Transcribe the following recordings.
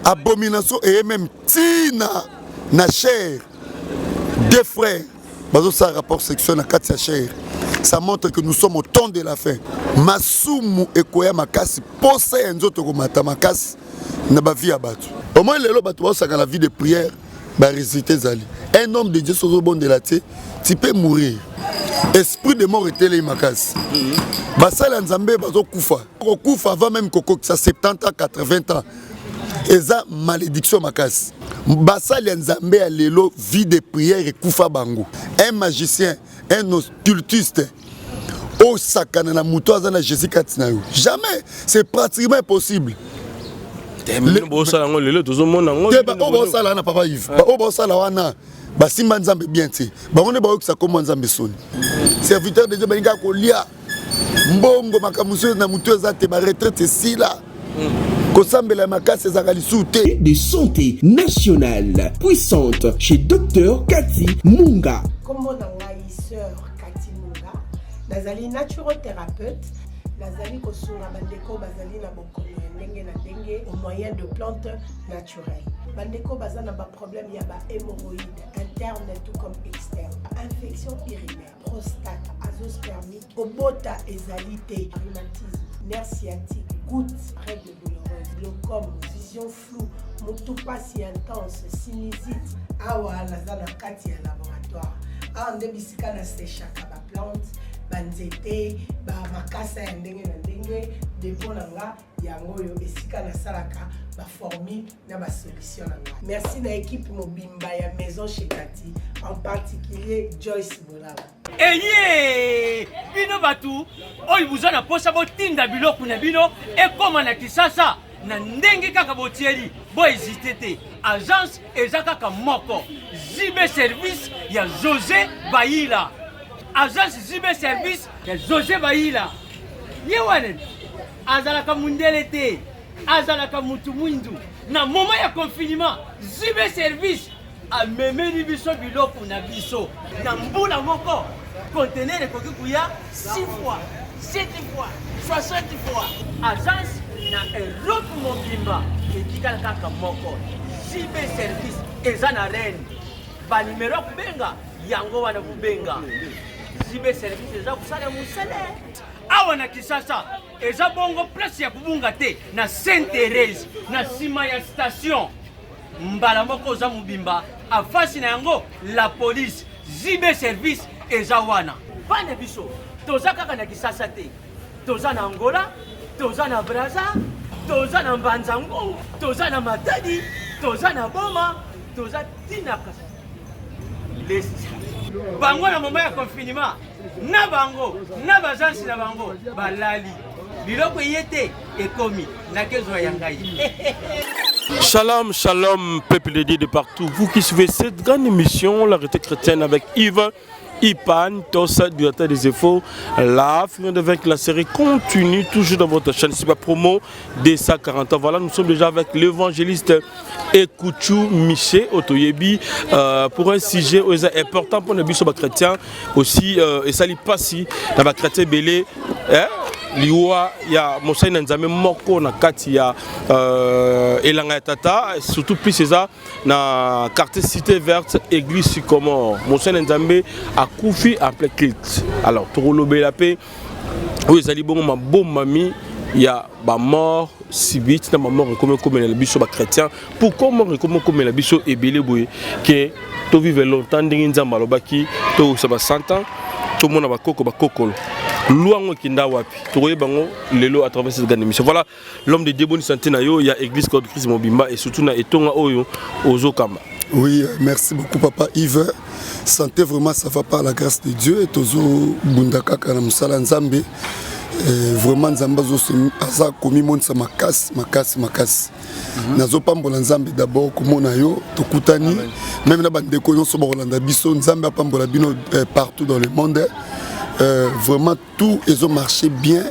Abomination eye même tina na chair. Deux frères bazosala rapport sexuel na kati ya chair. Ça montre que nous sommes au temps de la fin. Masumu ekoya makasi, posa ya nzoto komata makasi na ba vie ya bato. Au moins lelo bato bazosaka la vie de prière, ba résultat ezali. Un homme de Dieu soki ozobondela te, tu peux mourir. Esprit de mort etelemi makasi. Basali ya Nzambe bazokufa. Kokufa avant même kokokisa 70 ans, 80 ans. Eza malédiction makasi. Basali ya Nzambe ya lelo, vie de prière ekufa bango. Un magicien, un occultiste osakana na moto aza na Jésus kati na yo. Jamais, c'est pratiquement impossible. Bosala yango lelo, tozomona yango. Te, oyo baosala wana, papa Yves, oyo baosala wana basimba Nzambe bien te. Bango nde bayokisa kombo ya Nzambe soni. Serviteur de Dieu balingaka kolia mbongo, makambo mosusu na motu eza te. Baretraite esila, kosambela ya makasi ezalaka lisusu te. De santé nationale puissante chez Dr Cathy Munga. Kombo na ngai sœur Kati Munga, nazali naturothérapeute, nazali kosunga bandeko bazali na bokono ya ndenge na ndenge au moyen de plantes naturelles. Bandeko baza na baproblème ya bahémorroïde interne tout comme externe, infection urinaire, prostate, azoospermique, kobota ezali te, rhumatisme, nerf sciatique, goutte, règle douloureuse, glaucome, vision floue, motu pasi intense, sinusite. Awa naza na kati ya laboratoire. Awa nde bisika nasechaka baplante, banzete, bamakasa ya ndenge na ndenge. Dépôt na nga yango oyo, esika nasalaka baformule na basolution na nga. Merci na équipe mobimba ya Maison chez Kati, en particulier Joyce Bolaba. Eye bino bato oyo boza na posa botinda biloko na bino ekóma na Kisasa na ndenge kaka botieli, bohésiter te. Agence eza kaka moko, JB Service ya José Bayila. Agence JB Service ya José Bayila, ye wana azalaka mundele te, azalaka mutu mwindu. Na moment ya confinement, JB Service amemeli biso biloko na biso na mbula moko. Conteneur ekoki koya 6 fois, 7 fois, 60 fois. Agence na Europe mobimba etikala kaka moko, JB Service. Eza na Rennes. Banimero ya kobenga yango wana. Kobenga JB Service, eza kosala mosele awa na Kisasa. Eza bongo place ya kobunga te, na Sainte Thérèse, na nsima ya station. Mbala moko oza mobimba afasi na yango la police. JB Service eza wana. Bana biso toza kaka na Kisasa te, toza na Angola, toza na Braza, toza na Mbanzangu, toza na Matadi, toza na Boma, toza ntina lesti. Bango na moment ya confinement na bango na baagence na bango balali, biloko eye te, ekomi nakezwa ya ngai. Shalom, shalom, peuple de Dieu de partout. Vous qui suivez cette grande émission, la retraite chrétienne avec Yves Ipan, Tosa, directeur des infos. La fin de vaincre, la série continue toujours dans votre chaîne. C'est pas promo 240 ans. Voilà, nous sommes déjà avec l'évangéliste Ekouchou Miché Otoyebi pour un sujet important pour nos chrétiens aussi. Esali pasi na ba chrétien belé, hein? Liwa ya mosali na Nzambe moko na kati ya elanga ya tata, surtout plus eza na quartier Cité Verte, église Sycomore. Mosali na Nzambe akufi en plein culte. Alors tokolobela mpe oyo ezali bongo mabombami ya bamort subite na bamort ekomi ekomela biso bachrétien. Pourquoi mort ekomi ekomela biso ebele boye? Ke tovivre longtemps ndenge Nzambe alobaki, tokokisa ba 100 ans, tomona bakoko bakokolo lwango ekenda wapi? Tokoyeba yango lelo à travers cette grande émission. Voilà, l'homme de Dieu, boni santé na yo ya église Corps de Christ mobimba et surtout na etonga oyo ozokamba? Oui, merci beaucoup, papa Yves. Santé, vraiment, ça va par la grâce de Dieu. Tozo bunda kaka na mosala Nzambe. Vraiment, Nzambe aza komimonisa makasi, makasi, makasi. Nazopambola Nzambe d'abord komona yo, tokutani même na bandeko nyonso bakolanda biso. Nzambe apambola bino partout dans le monde. Vraiment, tout ezomarché bien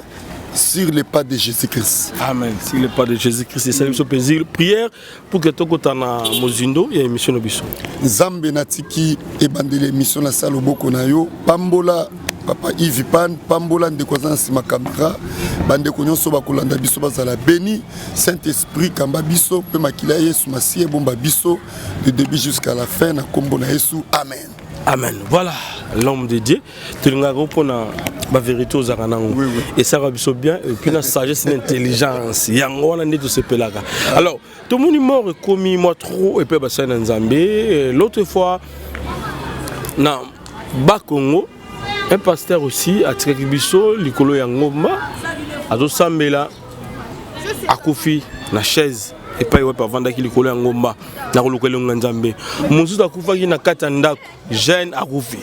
sur les pas de Jésus-Christ. Amen. Sur les pas de Jésus-Christ. Esali biso plaisir. Prière pour que tokota na mozindo ya émission na biso. Nzambe, natiki ebandeli émission na sa loboko na yo. Pambola. Papa Yves Pan, pambola ndeko aza na nsima kamera, bandeko nyonso bakolanda biso bazala beni. Saint-Esprit kamba biso mpe makila ya Yesu Masiya ebomba biso du début jusqu'à la fin na kombo na Yesu. Amen. Amen. Voilà l'homme de Dieu. Tolingaka mpona ba vérité ozalaka nango. Oui, oui. Esalaka biso bien et puis na sagesse na intelligence. Yango wana nde tosepelaka. Alors, tomoni mort ekomi mwa trop epai basali na Nzambe. L'autre fois na Bakongo, un pasteur aussi atikaki biso likolo ya ngomba azosambela akufi na chaise epai wapi avandaki likolo ya ngomba na koluka elongi ya Nzambe. Mosusu akufaki na kati ya ndako, jeune akufi.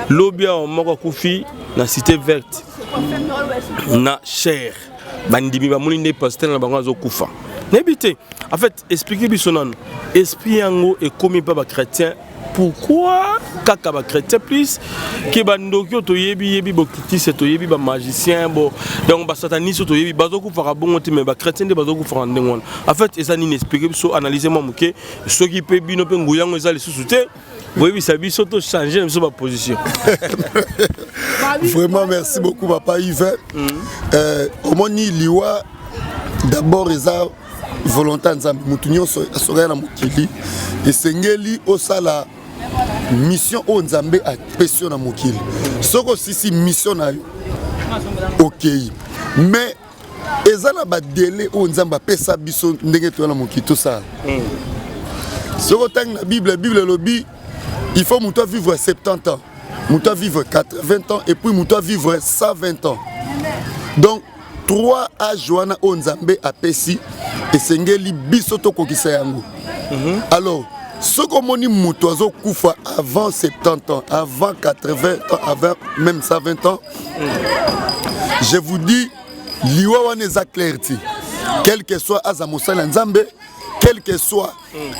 Lobi awa moko akufi na cité verte na chair. Bandimi bamoni nde pasteur na bango azokufa. Nayebi te. En fait, expliquer biso nanu. Esprit yango ekomi pa ba chrétien. Pourquoi kaka ba chrétien plus que ba ndoki oyo toyebi yebi ba occultiste toyebi ba magicien bo donc ba sataniste oyo toyebi bazokufaka bongo te mais ba chrétien nde bazokufaka ndenge wana. En fait eza nini? Expliquer biso, analyser mwa moke soki mpe bino mpe nguya yango eza lisusu te boyebisa biso to changer na biso ba position. Vraiment merci beaucoup papa Yves. Omoni liwa d'abord eza volonté ya Nzambe. Mutu nyonso asoka na mokili esengeli osala mission oyo Nzambe apesi yo na mokili. Soki osisi mission na yo okei, mais eza na ba délai oyo Nzambe apesa biso ndenge toya na mokili tosala. Soki otangi na Bible, Bible elobi il faut moto vivre 70 ans, moto vivre 80 ans et puis moto vivre 120 ans. Donc 3 âges wana oyo Nzambe apesi esengeli biso tokokisa yango. Alors soki omoni moto azokufa avant 70 ans, avant 80 ans, avant même 120 ans, je vous dis liwa wana eza clair ti. Quel que soit aza mosali ya Nzambe, quel que soit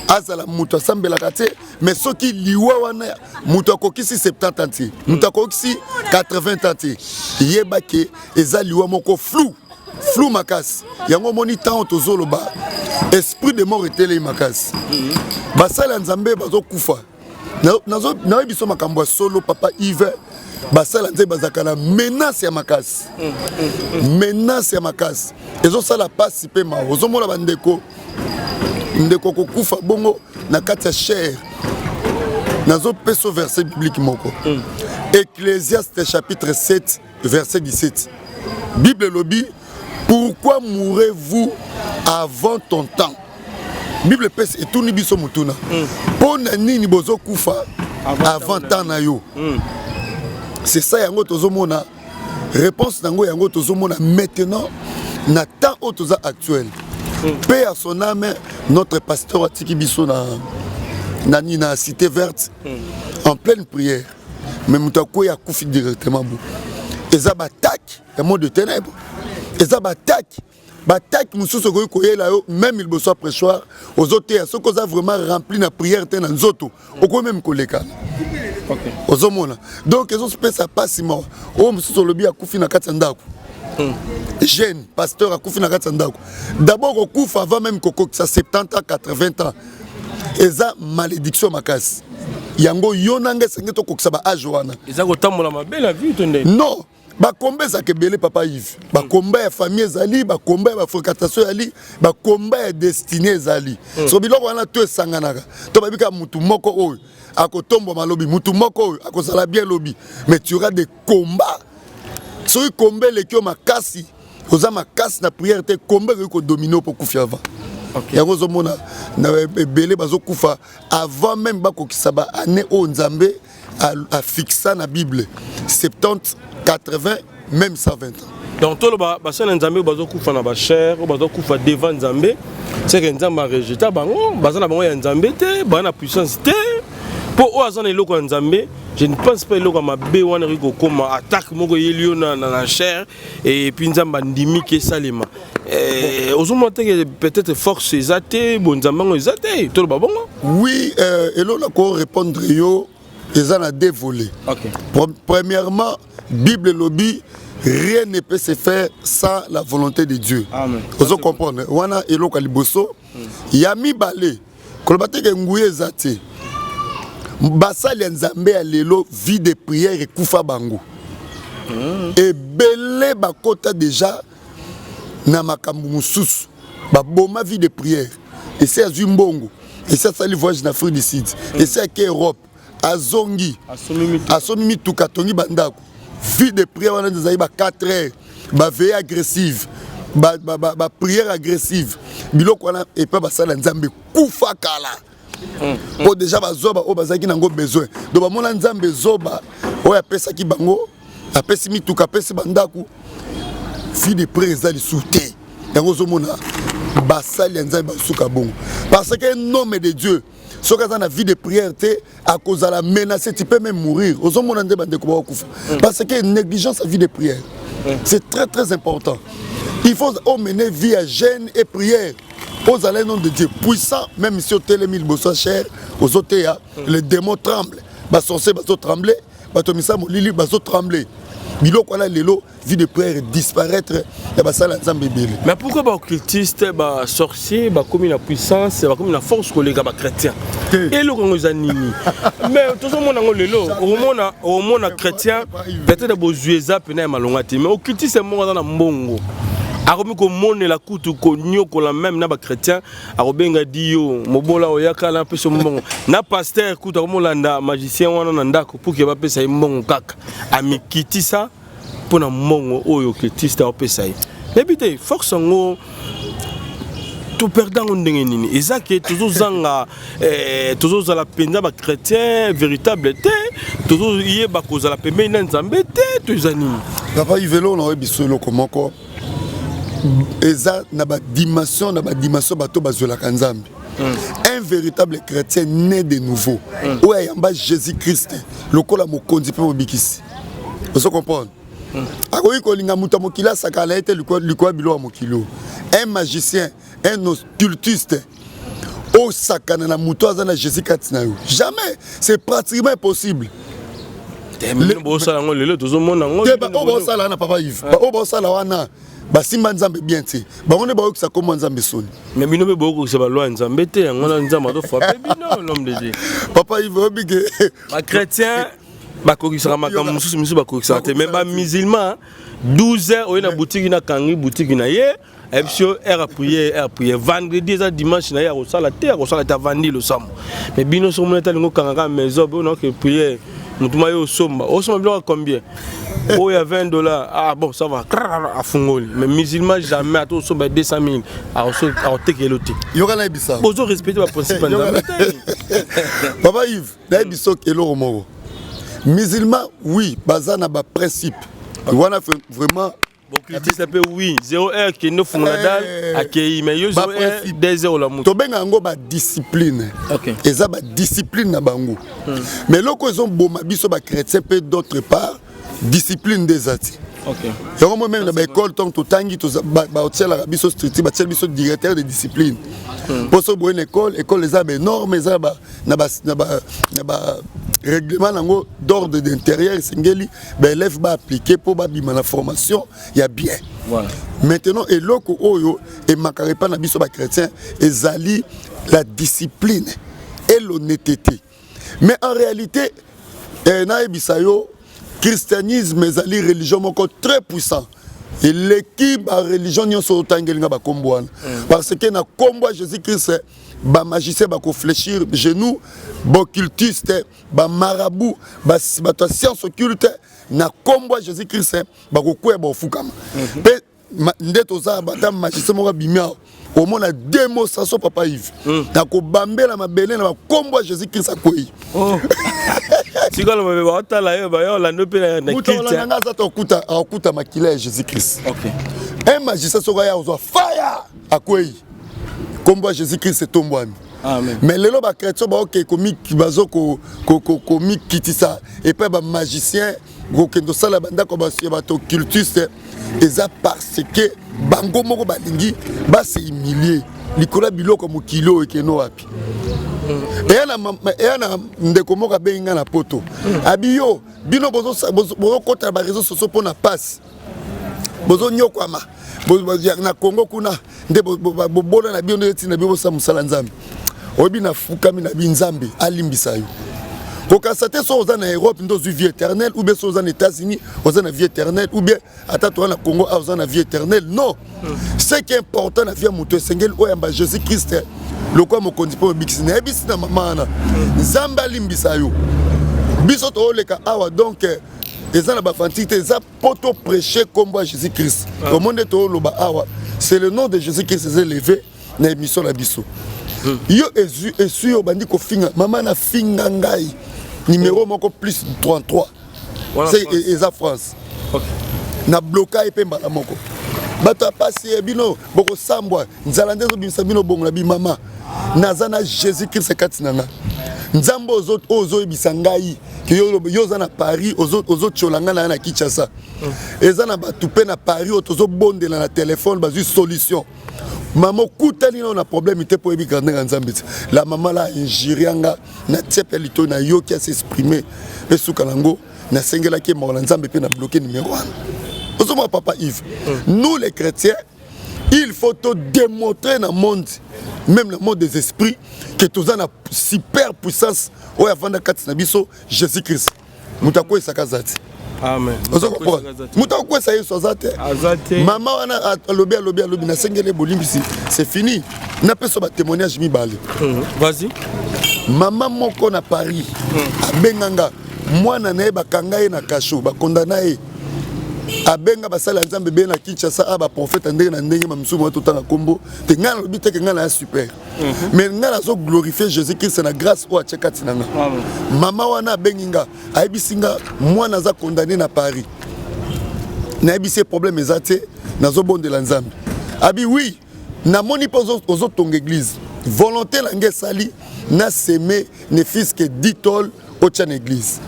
azala moto asambelaka te, mais soki liwa wana moto akokisi 70 ans te, moto akokisi 80 ans te, yeba ke eza liwa moko flou, flou makasi. Yango omoni ntango tozoloba esprit de mort etelei makasi, basali ya Nzambe bazokufa. Nayebi biso makambo ya solo papa Yves, basali ya Nzambe bazalaka na menace ya makasi, menace ya makasi ezosala pasi mpe mawa. Ozomona bandeko ndeko kokufa bongo na kati ya chair. Nazopesa verset biblique moko, Ecclésiaste chapitre 7 verset 17. Bible elobi: pourquoi mourrez-vous avant ton temps? Bible epesi etuni biso motuna, mpo na nini bozokufa avant temps na yo? C'est ça yango tozomona réponse nango, yango tozomona maintenant na temps oyo toza actuel. Paix à son âme, notre pasteur atiki biso na nani na cité verte en pleine prière, mais moto akwei akufi directement. Bo eza ba attaque ya monde de ténèbres, eza ba attaque, ba attaque mosusu okoki koyela yo même liboso ya pressoir ozoteya. Soki oza vraiment rempli na prière te na nzoto, okoki même kolekana. Ozomona donc ezopesa mpasi mawa. Oyo mosusu olobi akufi na kati ya ndako, jeune pasteur akufi na kati ya ndako. D'abord kokufa avant même kokokisa 70 ans, 80 ans eza malédiction makasi. Yango yo nanga esengeli tokokisa ba âge wana. Eza kotambola mabe na vie to nde? Non, bakomba ezalaka ebele papa Yves. Bakomba ya famille ezali, bakomba ya ba fréquentation ezali, bakomba ya destinée ezali. So biloko wana to esanganaka to bayebi kaka mutu moko oyo akotombwama lobi, mutu moko oyo akozala bien lobi, mais tu auras des combats. Soki komba eleki yo makasi, oza makasi na prière te, komba ekoki kodominer mpo kufi avant. Yango ozomona na ebele bazokufa avant même bakokisa ba année oyo Nzambe afixa na Bible, 70, 80, même 120 ans. Donc toloba basali na Nzambe oyo bazokufa na ba chaire, oyo bazokufa devant Nzambe, c'est que Nzambe arejeta bango, baza na bango ya Nzambe te, baza na puissance te. Mpo oyo aza na eloko ya Nzambe, je ne pense pas eloko ya mabe wana ekoki kokóma attaque moko eyeli yo na chaire et puis Nzambe andimi ke esalema. Ozomona te ke peut-être force eza te, bo Nzambe yango eza te, toloba bongo? Oui, eloko na korépondre yo eza na deux volets. Premièrement, Bible elobi rien ne peut se faire sans la volonté de Dieu. Amen. Ozo comprendre wana eloko ya liboso. Ya mibale, koloba te ke nguya eza te. Basali ya Nzambe ya lelo, vie de prière ekufa bango. Ebele bakota déjà na makambo mosusu, baboma vie de prière. Esi azwi mbongo, esi asali voyage na Afrique du Sud, esi ake Europe, azongi, asomi mituka, atongi bandako. Vie de prière wana ezali ba 4 heures, baveille agressive, baprière agressive, biloko wana epai basala Nzambe kufa kala, mpo déjà bazoba oyo bazalaki nango besoin. Donc bamona Nzambe zoba oyo apesaki bango, apesi mituka, apesi bandako. Vie de prière eza lisusu te. Yango ozomona basali ya Nzambe basuka bongo, parce que un homme de Dieu, soki aza na vie de prière te, akozala menacé, tu peux même mourir. Ozomona nde bandeko bakokufa parce que négligence ya vie de prière. C'est très très important. Il faut omener vie ya jeûne et prière, ozala un homme de Dieu puissant. Même si otelemi liboso ya chaire, ozoteya, le démon tremble, basorcier bazotremble, bato misa molili bazotremble. Biloko wana lelo, vie de prière disparaître ya basala Nzambe ebele. Mais pourquoi baoccultiste, basorcier bakomi na puissance, bakomi na force koleka bachrétien? Eloko yango eza nini? Mais tozomona yango lelo, okomona, okomona chrétien peut-être bozwi eza pena ya malonga te, mais occultiste moko aza na mbongo, akomi komonela kutu konyokola même na bachrétien. Akobenga di yo mobola, oyaka na apesa mbongo na pasteur, kutu akomolanda magicien wana na ndako pour ke bapesa ye mbongo. Kaka amikitisa mpo na mbongo oyo occultiste aopesa ye. Nayebi te force yango toperdre yango ndenge nini. Eza ke tozozanga, tozozala mpenza bachrétien véritable te, tozoyeba kozala pembeni na Nzambe te, to eza nini? Papa Ivelo, na oyebi so eloko moko eza na badimension, na badimension bato bazwelaka Nzambe. Un véritable chrétien né de nouveau, oyo ayamba Jésus Christ lokola mokonzi mpe mobikisi, ozo comprendre, akoki kolinga moto ya mokili asakala ye te likolo ya biloko ya mokili oyo. Un magicien, un occultiste, osakana na moto aza na Jésus kati na yo, jamais, c'est pratiquement impossible. Bosala yango lelo, tozomona yango. Te, oyo baosala wana, papa Yves, oyo baosala wana basimba Nzambe bien te. Bango nde bayokisa kombo Nzambe soni. Mais bino mpe bokokisa baloi ya Nzambe te, yango wana Nzambe azofrapper bino, l'homme de Dieu. Papa Yves, oyebi ke Bachrétien bakokisaka makambo mosusu, misusu bakokisaka te, mais bamusulman, 12 heures oye na boutique, nakangi boutique na ye, ayebisi yo heure ya prière, heure ya prière vendredi eza dimanche na ye, akosala te, akosala te, avandi losambo. Mais bino soki omoni ata alingi okanga kaka maison boyo, naoke prière, motu ma ye osomba, osomba biloko ya combien? Oyo ya 20 dollars, ah bon, ça va, afungoli. Mais musulman, jamais, ata osomba ya 200 000, akotekela te. Yoka, nayebisa. Bozo respecte baprincipe ya Nzambe te. Papa Yves, nayebi soki eloko moko, musulman, oui, baza na baprincipe wana vraiment. Occultiste mpe, oui, 0 heure kende ofungola dal, akei, mais yo 0 heure, 2 heures olamuki. Tobenga yango badiscipline. Eza badiscipline na bango. Mais eloko ezoboma biso bachrétien mpe, d'autre part, discipline nde eza te. Yango moi même na baécole, ntango totangi, batielaka biso structure, batiela biso directeur de discipline, mpo so boye na école, école eza banorme, eza na barèglement nango d'ordre d'intérieur, esengeli baélève baappliquer mpo babima na formation ya bien. Maintenant, eloko oyo emakaka epai na biso bachrétien ezali la discipline et l'honnêteté. Mais en réalité, nayebisa yo, christianisme ezali religion moko très puissant, eleki bareligion nyonso otangeli nga bakombo wana, parce que na kombo ya Jésus Christ, bamagicien bakofléchir genou, baoccultiste, bamarabout, bato ya science occulte, na kombo ya Jésus Christ bakokwea, bafukama. Mpe nde toza bata magicien moko abimi awa, omona démonstration, papa Yves, na kobambela mabele na bakombo ya Jésus Christ, akwei. Sikoyo mabe baotala yo, bayo olanda mpe na Moto olanda nga aza te, akuta makila ya Jésus Christ. Un magicien soki aya, ozwa faya, akwei, kombo ya Jésus Christ etombwami. Mais lelo bachrétien baoke bazo komikitisa epai bamagicien, kokende osala bandako ya bato occultiste, eza parce que bango moko balingi base humilie likolo ya biloko ya mokili oyo. Ekende wapi? Eya na ndeko moko abengi nga na Poto, abi yo bino bozokɔta na baréseau sociaux mpo na pasi, bozonyokwama na Congo kuna, nde bobola na bino, nde etina bino bosala mosala Nzambe. Oyebi, nafukami na bi Nzambe alimbisa yo. Kokanisa te soki oza na Europe nde ozwi vie éternelle, ou bien soki oza na États-Unis oza na vie éternelle, ou bien ata toza na Congo awa oza na vie éternelle. Non, ce qui est important na vie ya moto, esengeli oyamba Jésus Christ lokola mokonzi mpo mobikisi. Nayebisi na mama wana, Nzambe alimbisa yo. Biso tooleka awa, donc eza na bafantike te, eza mpo toprêche nkombo ya Jésus Christ. Omoni nde tooloba awa, c'est le nom de Jésus Christ eza élevé na émission na biso. Yo esui yo obandi kofinga mama, nafinga ngai numéro moko plus 33. Wana C'est France. eza France. Na bloka ye mpe mbala moko. Bato ya pasi ye bino bokosambwa, nzala nde ezobimisa bino bongo. Na bimama, naza na Jésus Christ kati na nga. Nzambe oyo ozoyebisa ngai ke yo oza na Paris, ozotiola ngai na ya na Kinshasa. Eza na bato mpe na Paris oyo tozobondela na telefone, bazwi solution. Mama, okutani nao na problème te, mpo oyebi grandeur ya Nzambe te. La mama la injuria nga, natie mpe lito, nayoki as'exprime mpe suka nango nasengelaki mawa na Nzambe mpe na bloqué numéro wana. Ozomona, papa Yves, nous les chrétiens, il faut to démontrer na monde, même le monde des esprits, que toza na super puissance oyo avanda kati na biso, Jésus Christ. Moto akwesaka aza te. Amen. Ozo comprendre, moto akwesa Yesu aza te. Aza te. Mama wana alobi, alobi, alobi, nasengeli bolimbisi, c'est fini. Napesa batémoignage mibale. Vas-y. Mama moko na Paris abenga nga, mwana na ye bakanga ye na kasho, bakondana ye. Abenga basali ya Nzambe ebele na Kinshasa, a baprofete ndenge na ndenge, bamisusu mwa totanga nkombo te. Ngai nalobi te ke ngai na ya super, mais ngai nazoglorifie Jésus Christ na grâce oyo atie kati na nga. Amen. Mama wana abengi nga, ayebisi nga mwana aza condamné na Paris. Nayebisi ye problème eza te, nazobondela Nzambe. Abi oui, namoni mpe ozotonga église, volonté na ngai esali naseme ne fût-ce que 10 tôles otya na église.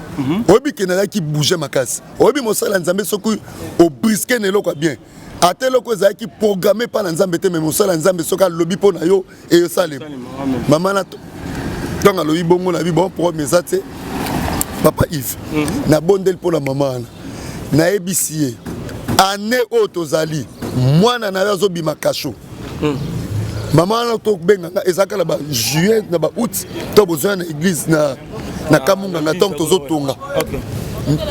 Oyebi ke nazalaki bouge makasi. Oyebi mosala ya Nzambe, soki obriske na eloko ya bien, ata eloko ezalaki programme mpa na Nzambe te, mais mosala ya Nzambe soki alobi mpo na yo, eyosalema. Amen. Mama na ntango alobi bongo, nayebi bon, problème eza te. Papa Yves, nabondeli mpo na mama wana, nayebisi ye ane oyo tozali, mwana na yo azobima kasho. Mama wana tobenganga, ezalaka na bajuin, na baaoût, to bozwa na église na Kamunganga, ntango tozotonga.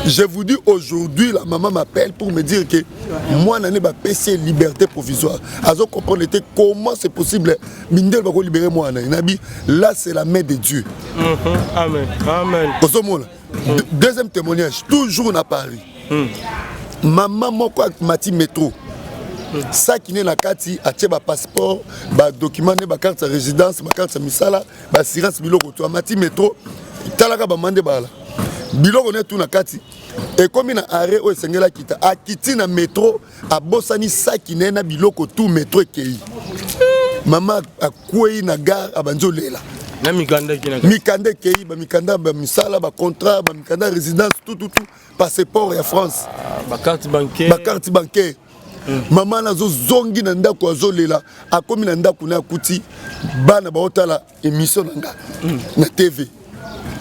Je vous dis, aujourd'hui, la maman m'appelle pour me dire que mwana ne bapesi ye liberté provisoire. Azo comprendre te comment c'est possible, mindele bakolibere mwana. Nabi là, c'est la main de Dieu. Amen. Amen. Ozomona. Deuxième témoignage, toujours na Paris, mama moko amati métro, saki ne na kati atie bapasseport, badocument ne, bacarte ya résidence, bacarte ya misala, baassurance, biloko to. Amati métro, talaka bama nde bala biloko ne tu na kati. Ekomi na arrêt oyo esengeli akita, akiti na métro, abosani saki ne na biloko tu. Métro ekei, mama akwei na gare, abandi olela. Na mikanda eki na kati. Mikanda ekei, bamikanda bamisala, bacontrat, bamikanda ya résidence, tututu, passeport ya France. Bacarte bancaire. Bacarte bancaire. Mama nazozongi na ndako, azolela. Akomi na ndako na akuti bana baotala émission na nga na TV.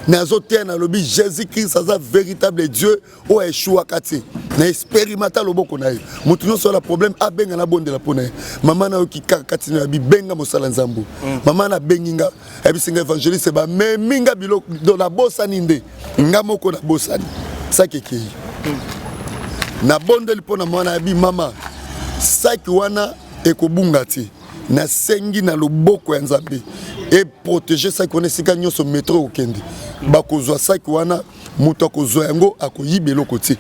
Nazoteya, nalobi Jésus Christ aza véritable Dieu oyo aeshuwaka te na expérimenta loboko na ye. Moto nyonso ala problème, abenga, nabondela mpo na ye. Mama nayoki kaka kati na yabi benga mosala Nzambe. Mama nabengi nga, ayebisi nga: "Évangéliste, bamemi nga biloko do, nabosani nde nga moko, nabosani saki ekei." Nabondeli mpo na mwana, yabi: "Mama, saki wana ekobunga te. Nasengi na loboko ya Nzambe eprotege saki wana. Esika nyonso métro ekokende, bakozwa saki wana, moto akozwa yango akoyiba eloko te."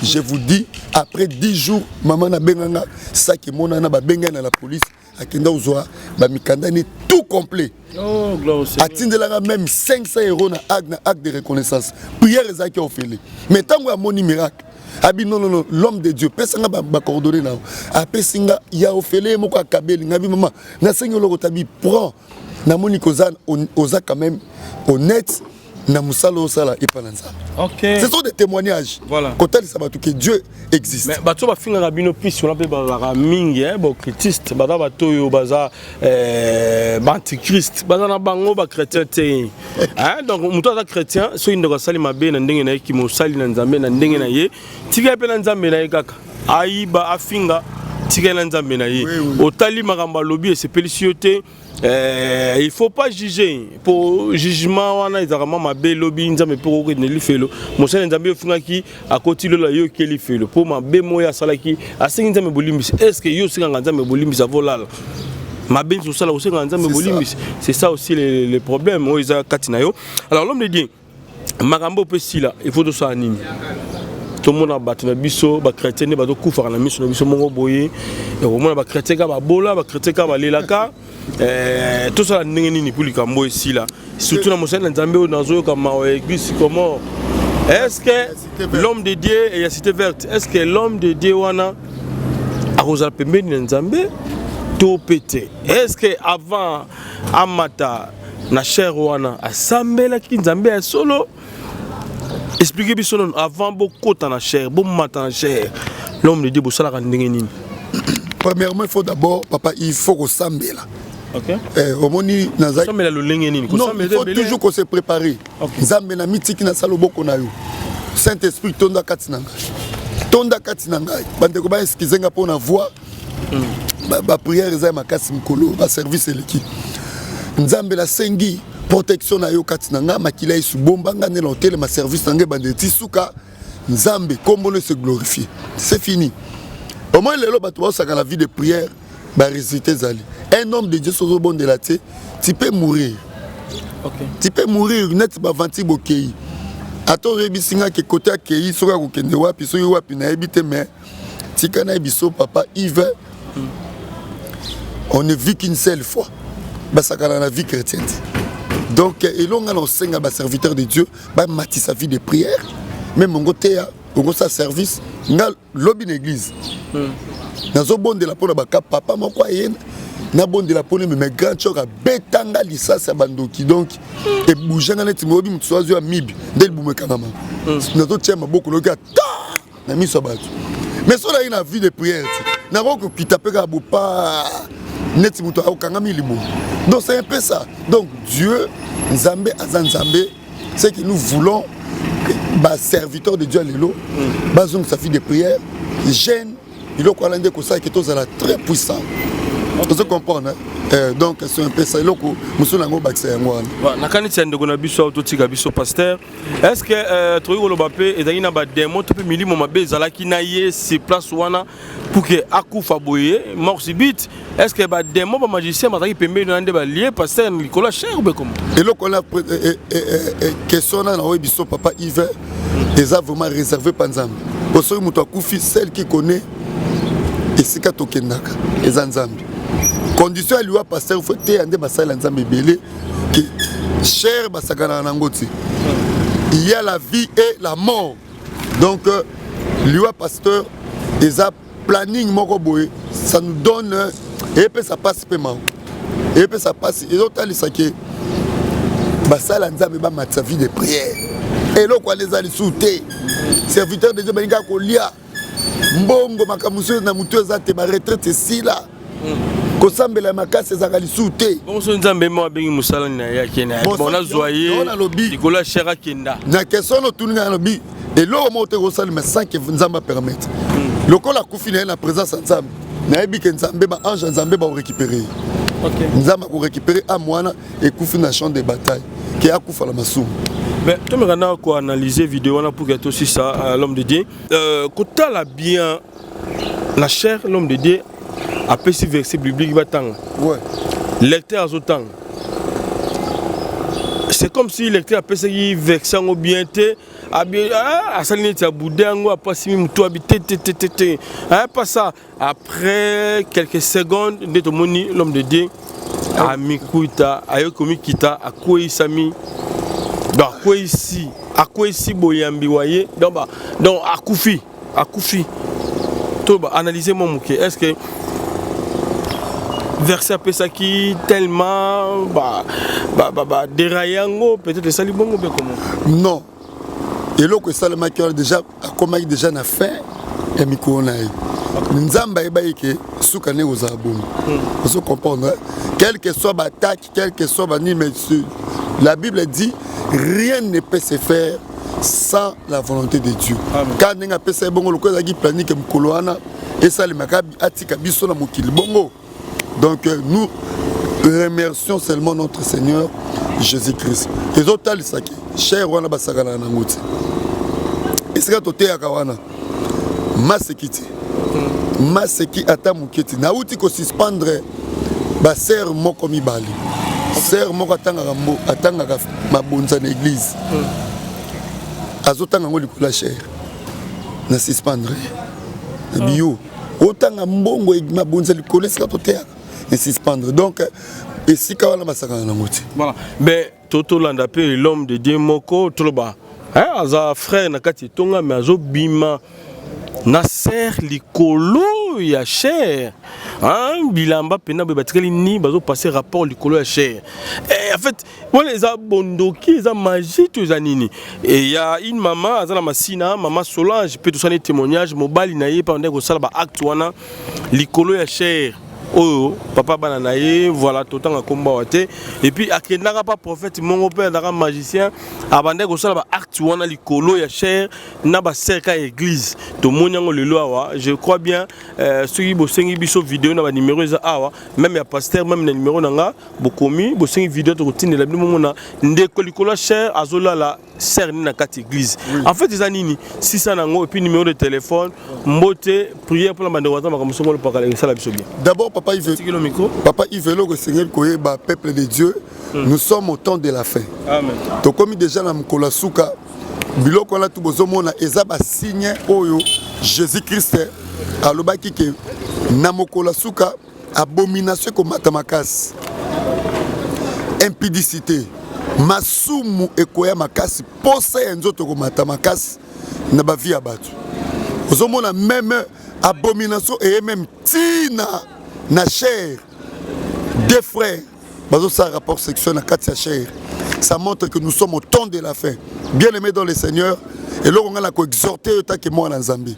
Je vous dis, après 10 jours, mama nabenga nga, saki emonana. Babengai na la police, akenda kozwa bamikanda ni tout complet. Oh, gloire au Seigneur. Atindelanga même 500 € na acte de reconnaissance. Prière ezalaki ofele, mais ntango amoni miracle, abi: "Non, non, non, l'homme de Dieu, pesanga bacoordonné na yo." Apesi nga ya ofele, ye moko akabeli nga. Bi: "Mama, nasengi eloko." Tabi: "Prends, namoni koza oza quand même honnête na mosala osala epa na Nzambe." Ce sont des témoignages kotalisa bato que Dieu existe. Mais bato bafingaka bino plus wana mpe bazalaka mingi, eh, baoccultiste, baza bato oyo baza baantichrist, baza na bango bachrétien te. Hein, donc moto aza chrétien, soki ndeko asali mabe na ndenge na ye, mosali na Nzambe na ndenge na ye, tika ye mpe na Nzambe na ye kaka, ayiba, afinga. Tikali na Nzambe na ye. Otali makambo alobi esepelisi yo te. Eh, il faut pas juger po jugement wana ezalaka mwa mabe. Elobi Nzambe mpo kokende lifelo. Mosali Nzambe ofingaki akoti lola, yo oke lifelo mpo mabe moyo asalaki, asengi Nzambe bolimbisi. Est ce que yo osengaka Nzambe bolimbisi? Avolala mabe nyonso osala, osengaka Nzambe bolimbisi? C'est ça aussi le problème oyo eza kati na yo. Alors, l'homme de Dieu, makambo mpe sila, il faut tosala nini? Tomona bato na biso bachrétien nde bazokufaka na miso na biso moko boye. Okomona bachrétien kaka babola, bachrétien kaka balelaka. Tosala ndenge nini mpo likambo esila, surtout na mosali na Nzambe oyo nazoyoka mawa ya église Sycomore? Est ce que l'homme de Dieu ya Cité Verte, est ce que l'homme de Dieu wana akozala pembeni na Nzambe to pe te? Est ce que avant amata na chaire wana asambelaki Nzambe ya solo? Explique biso nano, avant bokota na chaire, bomata na chaire, l'homme de Dieu, bosalaka ndenge nini? Premièrement, il faut d'abord, papa, il faut kosambela. Eh, omoni nazasambela lolenge nini? Non, il faut toujours ko se préparer. Nzambe, na mitiki nasala loboko na yo. Saint Esprit, tonda kati na ngai, tonda kati na ngai. Bandeko baexcuse nga mpo na voix. Baprière eza ya makasi mokolo baservice eleki. Nzambe, nasengi protection na yo kati na ngai. Makila Yesu, bomba ngai nde na otelema. Service na ngai ebanda eti suka. Nzambe, nkombo no se glorifie. C'est fini. Au moins lelo bato baosaka na vie de prière, barésultat ezali. Un homme de Dieu, soki ozobondela te, tu peux mourir. Tu peux mourir neti bavanti bokei. Ata oyebisi nga ke kote akei, soki akokende wapi, soki wapi, nayebi te. Mais tika nayebi so, papa Yves, on ne vit qu'une seule fois. Basakana na vie chrétienne te. Donc elonga na osenga baserviteur de Dieu bamatisa vie de prière. Même ongo teya, okosala service, nga lobi na église nazobondela mpona baka papa moko aye, nabondela mpona meme grand choc abetanga lisasi ya bandoki. Donc ebouge nga neti moyebi moto so azwi ya mibi nde libumu ekangama. Nazotia maboko, noki ata na miso ya bato. Mais so nayi na vie de prière ti nakoki kokita mpe kaka bopa neti moto akokangami libumu. Donc c'est un peu ça. Donc Dieu, Nzambe aza Nzambe. C'est que nous voulons baserviteur de Dieu lelo bazongisa vie de prière, jeûne. Eloko wana nde kosalaki tozala très puissant. Ozo comprendre? Donc c'est un peu ça. Eloko mosusu nango bakisa yango wana. Nakanisi ya ndeko na biso awa, totika biso pasteur. Est ce que tokoki koloba mpe ezalaki na badémon to mpe milimo mabe ezalaki na ye sur place wana pour que akufa boye, mort subite? Est ce que badémon, bamagicien bazalaki pembeni wana nde balie pasteur likolo ya chaire be comment? Eloko wana, question wana, naoyebi biso, papa Yves, eza vraiment réservé pa Nzambe. Po soki moto akufi, celle qui connaît esika tokendaka eza Nzambe. Condition ya liwa pasteur, faut teya nde basali ya Nzambe ebele ke chaire basakanaka nango ti. Il y a la vie et la mort. Donc liwa pasteur eza planning moko boye. Ça nous donne, eyepesa mpasi mpe mawa, eyepesa mpasi. Ezotalisa ke basala Nzambe bamatisa vie de prière. Eloko wana eza lisusu te. Serviteur de Dieu balingaka kolia mbongo, makambo mosusu na motu eza te. Baretraite esila, kosambela ya makasi ezalaka lisusu te. Bongo so Nzambe mo abengi mosala na ye, akende, bon, nazwa ye likolo ya chaire, akenda. Na question wana otuni ngai, nalobi eloko moko te kosalema sans que Nzambe apermettre. Lokola akufi na ye na présence ya Nzambe, nayebi ke Nzambe, baange ya Nzambe bakorécupérer ye. Nzambe akorécupérer âme wana ekufi na champ de bataille, ke akufa na masumu. Mais tomeka na koanalyse video wana pour que tosisa. L'homme de Dieu, kotala bien na chaire, l'homme de Dieu apesi verset biblique, batanga. Lecteur azotanga, c'est comme si lecteur apesaki verset yango bien te. Asali neti abude yango, apasimi motu abi te te te te te, pas ça. Après quelques secondes nde tomoni l'homme de Dieu amikuta, ayoki komikita, akweyisami. Donc akweyisi boyambi wa ye. Donc akufi, akufi. To baanalyse mwa moke, est ce que verset apesaki tellement badérailler yango, peut-être esali bongo mpe comment? Non, eloko esalemaki wana, déjà akomaki déjà na fin ya mikolo na ye. Nzambe ayebaki ke suka ndenge kozala bongo. Ozo comprendre? Quel que soit baattaque, quel que soit banini, mais la Bible dit: rien ne peut se faire sans la volonté de Dieu. Ka ndenge apesa ye bongo, lokola ezalaki planike mokolo wana. Esalemaka atika biso na mokili bongo. Donc euh, nous remercions seulement notre Seigneur Jésus-Christ. Ezotalisaki cher wana basakanaka nango te. Esika toteyaka wana maseki te. Maseki ata moke te. Nauti kosuspendre basere moko mibale. Sere moko atangaka mbo atangaka mabonza na église. Azotanga yango likolo ya cher. Na suspendre. Na biyo. Otanga mbongo mabonza likolo esika toteyaka. Na suspendre. Donc esika wana basakana nango te. Voilà. Mais totolanda mpe l'homme de Dieu moko toloba hein, aza frère na kati etonga mais azobima na ser likolo ya chair hein, bilamba mpena boye batikali ni bazopasse rapport likolo ya chair eh, en fait wana eza bondoki, eza magie to eza nini? E ya une mama aza na Masina, mama Solange, mpe tosali témoignage. Mobali na ye mpe bandaki kosala baacte wana likolo ya chair oyo papa bana na ye. Voilà, totanga kombo awa te. Et puis akendaka pa prophète mongo mpe azalaka magicien, abandaki kosala baacte wana likolo ya chair na baserka ya église. Tomoni yango lelo awa. Je crois bien soki bosengi biso video na banimero eza awa, même ya pasteur, même na nimero na nga, bokomi bosengi video, tokotindela bino momona ndeko likolo ya chair azolala sœur nini na kati église. En fait eza nini sisa nango? Et puis numéro de téléphone, mbote, prière mpona bandeko baza makambo songolo pakala, esala biso bien. D'abord, papa Yves, tikelo micro. Papa Yves, eloko esengeli koyeba, peuple de Dieu, nous sommes au temps de la fin. Amen. Tokomi déjà na mokolo ya suka. Biloko wana tu bozomona eza basigne oyo Jésus Christ alobaki ke na mokolo ya suka abomination ekomata makasi, impudicité, masumu ekoya makasi, posa ya nzoto ekomata makasi na bavie ya bato. Ozomona même abomination eye même ntina na chair, deux frères bazosala rapport sexuel na kati ya chair. Ça montre que nous sommes au temps de la fin. Bien aimé dans le Seigneur, eloko ngai na koexhorte yo take mwana Nzambe,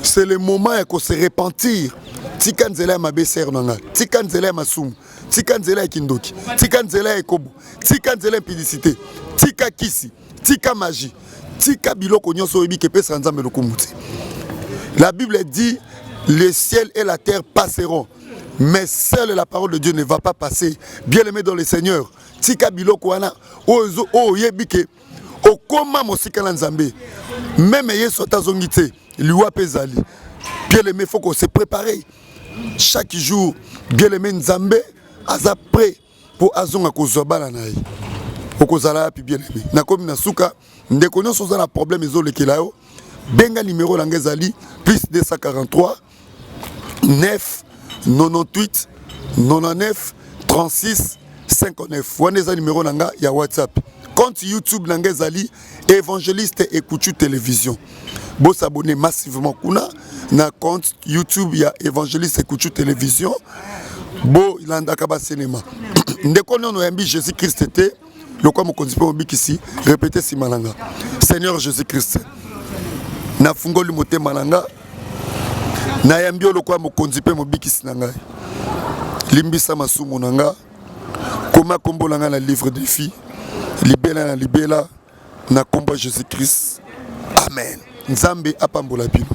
c'est le moment ya kose repentir. Tika nzela ya mabe, sœur na nga, tika nzela ya masumu, tika nzela ya kindoki, tika nzela ya ekobo, tika nzela ya impudicité, tika kisi, tika magie, tika biloko nyonso oyebi ke epesaka Nzambe lokumu te. La Bible dit: le ciel et la terre passeront, mais seule la parole de Dieu ne va pas passer. Bien aimé dans le Seigneur, tika biloko wana oyo oyebi ke okóma mosika na Nzambe. Même Yesu ata azongi te, liwa mpe ezali. Bien aimé, faut qu'on se préparer chaque jour. Bien aimé, Nzambe aza prêt mpo azonga kozwa bana na ye. Okozala yapi? Bien aimé, nakomi na suka. Ndeko nyonso oza na problème ezolekela yo, benga numéro na ngai, ezali plus 243 9 98 99 36 59. Wana eza numéro na nga ya WhatsApp. Compte YouTube na nga ezali Évangéliste Ekutu Télévision. Bosabonner massivement kuna na compte YouTube ya Évangéliste Ekutu Télévision, bolandaka basinema. Ndeko nano oyambi Jésus Christ te lokwa mokonzi mpe mobikisi, répéte nsima na nga: Seigneur Jésus Christ, nafungoli motema na nga, nayambi yo lokwa mokonzi mpe mobikisi na ngai. Limbisa masumu na nga, koma kombo na ngai na livre de vie libela na libela, na kombo ya Jésus Christ, amen. Nzambe apambola bino.